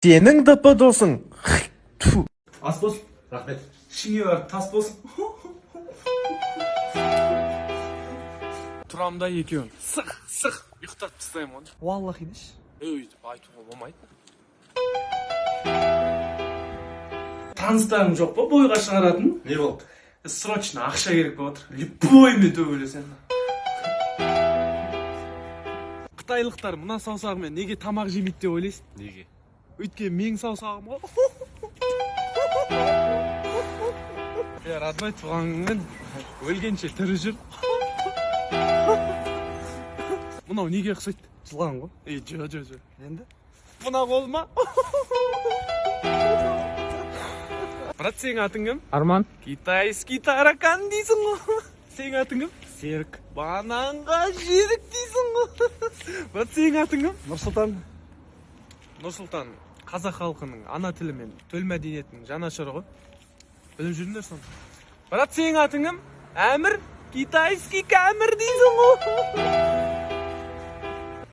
Сенің ДП досың. Тьфу. Ас болсын. Рахмет. Ішіңе барып тас болсын. Тұрамын да екеуін сық сық ұйықтатып тастаймын ғой. Уаллахи деші. Өй, өйтіп айтуға болмайды. Таныстарың жоқ па бойға шығаратын? Не болды? Срочно ақша керек болып отыр. Любоймен төбелесемін. Қытайлықтар мына саусағымен неге тамақ жемейді деп ойлайсың? Неге? Өйткені менің саусағым ғой. Е, родной, туған күніңмен, өлгенше тірі жүр. Мынау неге ұқсайды? Жылан ғой. Е, жо, жо, жо. Енді? Мына қолыма. Брат, сенің атың кім? Арман. Китайский таракан дейсің ғой. Сенің атың кім? Серік. Бананға жерік дейсің ғой. Брат, сенің атың кім? Нұрсұлтан. Нұрсұлтан қазақ халқының ана тілі мен төл мәдениетінің жанашыры ғой. Біліп жүріңдер соны. Брат, сенің атың кім? Әмір. Китайский кәмір дейсің ғой.